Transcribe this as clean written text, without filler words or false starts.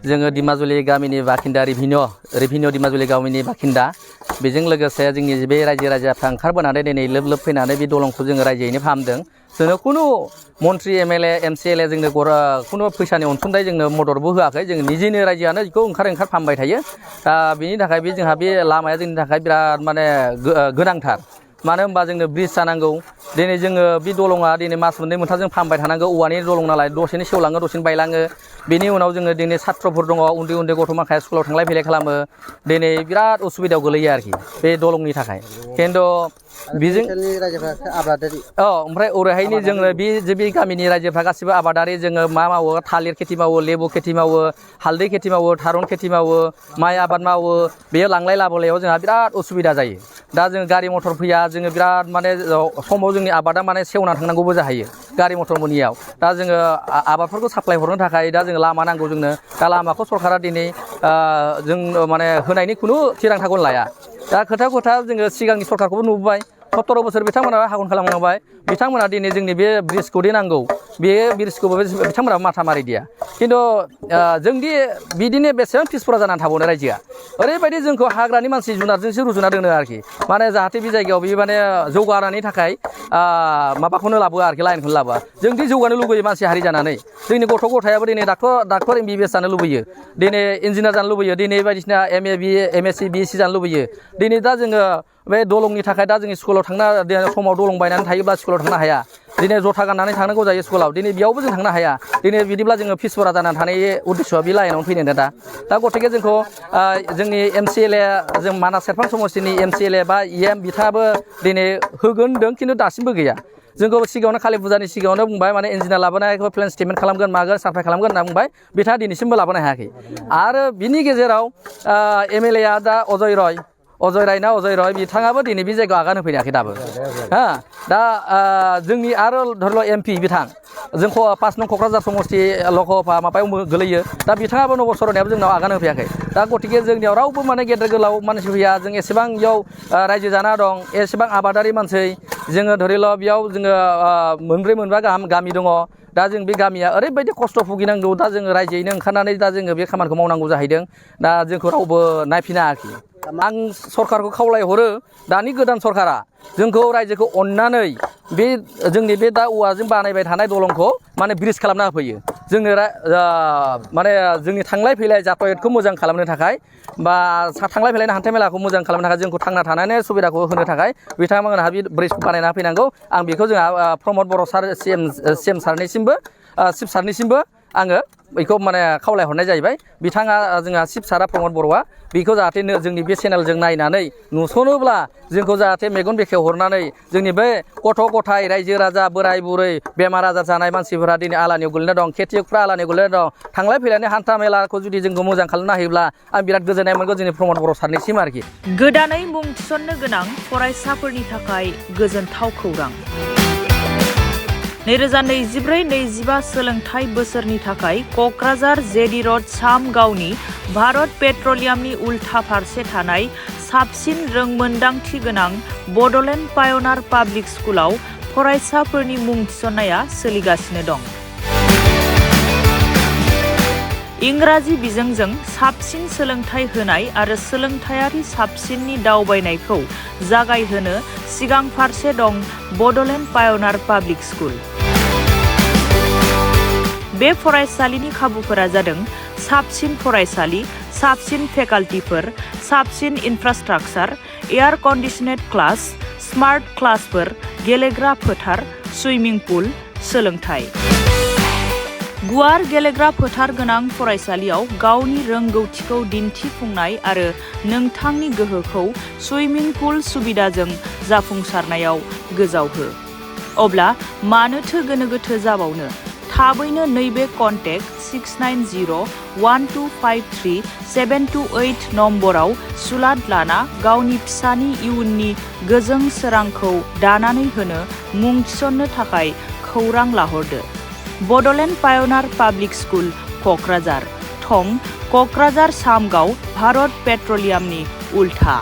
जोङो दिमाजुलि गामिनि बाखिन्दा रेभिनिउ दिमाजुलि गामिनि बाखिन्दा बेजों लोगोसे जोंनि बे रायजो राजाफ्रा ओंखारबोनानै दिनै लोब लोब फैनानै बे दलंखौ जोङो रायजोयैनो फाहामदों जोंनो खुनु मन्त्रि एमएलए एमसिएलए जोंनो खुनु फैसानि अनसुंथाइ जोंनो मददबो होआखै जों निजेनो रायजोआनो बेखौ ओंखार फाहामबाय थायो दा बेनि थाखाय बे जोंहा बे लामाया जोंनि थाखाय बिराद माने गोनांथार मानो होनबा जोंनो ब्रिज जानांगौ दिनै जोङो बे दलङा दिनै मास मोननै मोनथामजों फाहामबाय थानांगौ औवानि दलं नालाय दसेनो सेवलाङो दसेनो बायलाङो बेनि उनाव जोङो दिनै सात्रफोर दङ उन्दै उन्दै गथ' माखाया स्कुलाव थांलाय फैलाय खालामो दिनै बिराद उसुबिदायाव गोलैयो आरोखि बे दलंनि थाखाय खिन्थु बेजों ओमफ्राय ओरैहायनि जोङो बे गामिनि रायजोफ्रा गासिबो आबादारि जोङो मा मावो थालिर खेथि मावो लेबु खेथि मावो हालदै खेथि मावो थारुन खेथि मावो माइ आबाद मावो बेयो लांलाय लाबोलायाव जोंहा बिराद उसुबिदा जायो दा जों गारि मटर फैया जोङो बिराद माने समाव जोंनि आबादा माने सेवना थांनांगौबो जाहैयो गारि मटर मोनियाव दा जोङो आबादफोरखौ साप्लाय हरनो थाखाय दा जोङो लामा नांगौ जोंनो दा लामाखौ सरकारा दिनै जों माने होनायनि खुनु थिरांथाखौनो लाया दा खोथा जोङो सिगांनि सरकारखौबो नुबोबाय 17 बोसोर बिथांमोना हाखन खालामलांबाय बिथांमोना दिनै जोंनि बे ब्रिजखौ दि नांगौ बे ब्रिजखौबो बिथांमोना माथा मारि दिया खिन्थु जोंदि बिदिनो बेसेबां पिसफोरा जानानै थाबावनो रायजोआ ओरैबायदि जोंखौ हाग्रानि मानसि जुनारजोंसो रुजुना दोनो आरोखि माने जाहाथे बे जायगायाव बे माने जौगानायनि थाखाय माबाखौनो लाबोआ आरोखि लाइनखौनो लाबोआ जोंदि जौगानो लुबैयो मानसि हारि जानानै जोंनि गथ' गथायाबो दिनै डाक्टर एमबिबिएस जानो लुबैयो दिनै इन्जिनियार जानो लुबैयो दिनै बायदिसिना एमए बिए एमएससि बिएससि जानो लुबैयो दिनै दा जोङो बे दलंनि थाखाय दा जोंनि स्कुलाव थांना समाव दलं बायनानै थायोब्ला स्कुलाव थांनो हाया दिनै जथा गाननानै थांनांगौ जायो स्कुलाव दिनै बेयावबो जों थांनो हाया दिनै बिदिब्ला जोङो फिसफोरा जानानै थानाय उद्देश्यआ बे लाइनावनो फैनो दा गथिखे जोंखौ जोंनि एमसिएलए जों मानास सेरफां समस्तिनि एमसिएलए बा इएम बिथाङाबो दिनै होगोन होनदों खिन्थु दासिमबो गैया जोंखौ सिगाङावनो कालि फुजानि सिगाङावनो बुंबाय माने इन्जिनियार लाबोनायखौ प्लेन स्टेटमेन्ट खालामगोन मागोन सार्भे खालामगोन होनना बुंबाय बिथाङा दिनैसिमबो लाबोनो हायाखै आरो बिनि गेजेराव एमएलएआ दा अजय रय बिथाङाबो दिनै बे जायगायाव आगान होफैयाखै दाबो दा जोंनि आरो धरल' एमपि बिथां जोंखौ 5 नं क'क्राझार समस्ति लकसभा माबायाव गोलैयो दा बिथाङाबो नब सरनायाबो जोंनाव आगान होफैयाखै दा गथिखे जोंनियाव रावबो माने गेदेर गोलाव मानसि फैया जों एसेबां बेयाव रायजो जाना दं एसेबां आबादारि मानसि जोङो धरिल' बेयाव जोङो 4-5 गाहाम गामि दङ दा जों बे गामिया ओरैबायदि खस्थ' भुगिनांगौ दा जोङो रायजोयैनो ओंखारनानै दा जोङो बे खामानिखौ मावनांगौ जाहैदों दा जोंखौ रावबो नायफिनाखै आं सरकारखौ खावलायहरो दानि गोदान सरकारा जोंखौ रायजोखौ अननानै बे जोंनि बे दा औवाजों बानायबाय थानाय दलंखौ माने ब्रिज खालामना होफैयो जोंनो माने जोंनि थांलाय फैलाय जातायातखौ मोजां खालामनो थाखाय बा थांलाय फैलायनि हान्था मेलाखौ मोजां खालामनो थाखाय जोंखौ थांना थानायनि सुबिदाखौ होनो थाखाय बिथांमोनहा बे ब्रिजखौ बानायना फैनांगौ आं बेखौ जोंहा प्रमद बर' सार सिएम सारनिसिमबो चिफ सारनिसिमबो आङो बेखौ माने खावलायहरनाय जाहैबाय बिथाङा जोंहा चिफ सारा प्रमद बर'आ बेखौ जाहाथे जोंनि बे चेनेलजों नायनानै नुस'नोब्ला जोंखौ जाहाथे मेगन बेखेवहरनानै जोंनि बे गथ' गथाय रायजो राजा बोराय बुरै बेमार आजार जानाय मानसिफोरा दिनै आलानियाव गोलैना दं खेथियकफ्रा आलानियाव गोलैना दं थांलाय फैलायनि हान्था मेलाखौ जुदि जोंखौ मोजां खालामना होयोब्ला आं बिराद गोजोननाय मोनगोन जोंनि प्रमद बर' सारनिसिम आरोखि गोदानै मुं थिसननो गोनां फरायसाफोरनि थाखाय गोजोनथाव खौरां 2024-25 सोलोंथाइ बोसोरनि थाखाय क'क्राझार जेडि र'ड सामगावनि भारत पेट्रलियामनि उल्था फारसे थानाय साबसिन रोंमोन्दांथि गोनां बड'लेण्ड पाय'नार पाब्लिक स्कुलाव फरायसाफोरनि मुं थिसननाया सोलिगासिनो दं। इंराजि बिजोंजों साबसिन सोलोंथाइ होनाय आरो सोलोंथायारि साबसिननि दावबायनायखौ जागायहोनो सिगां फारसे दं बड'लेण्ड पाय'नार पाब्लिक स्कुल। बे फरायसालिनि खाबुफोरा जादों साबसिन फरायसालि, साबसिन फेकाल्टिफोर, साबसिन इनफ्रास्ट्राक्चार, एयार कन्डिशनेड क्लास, स्मार्ट क्लासफोर, गेलेग्रा फोथार, सुइमिं पुल, सोलोंथाइ। गुवार गेलेग्रा फोथार गोनां फरायसालियाव गावनि रोंगौथिखौ दिन्थिफुंनाय आरो नोंथांनि गोहोखौ सुइमिं पुल सुबिदाजों जाफुंसारनायाव गोजावहो। अब्ला मानोथो गोनो गोथो जाबावनो? थाबैनो नैबे कन्टेक्ट 690-1253-728 नम्बराव सुलाद लाना गावनि फिसानि इयुननि गोजों सोरांखौ दानानै होनो मुं थिसननो थाखाय खौरां लाहरदो। बड'लेण्ड पाय'नार पाब्लिक स्कुल क'क्राझार थं क'क्राझार सामगाव भारत पेट्रलियामनि उल्था।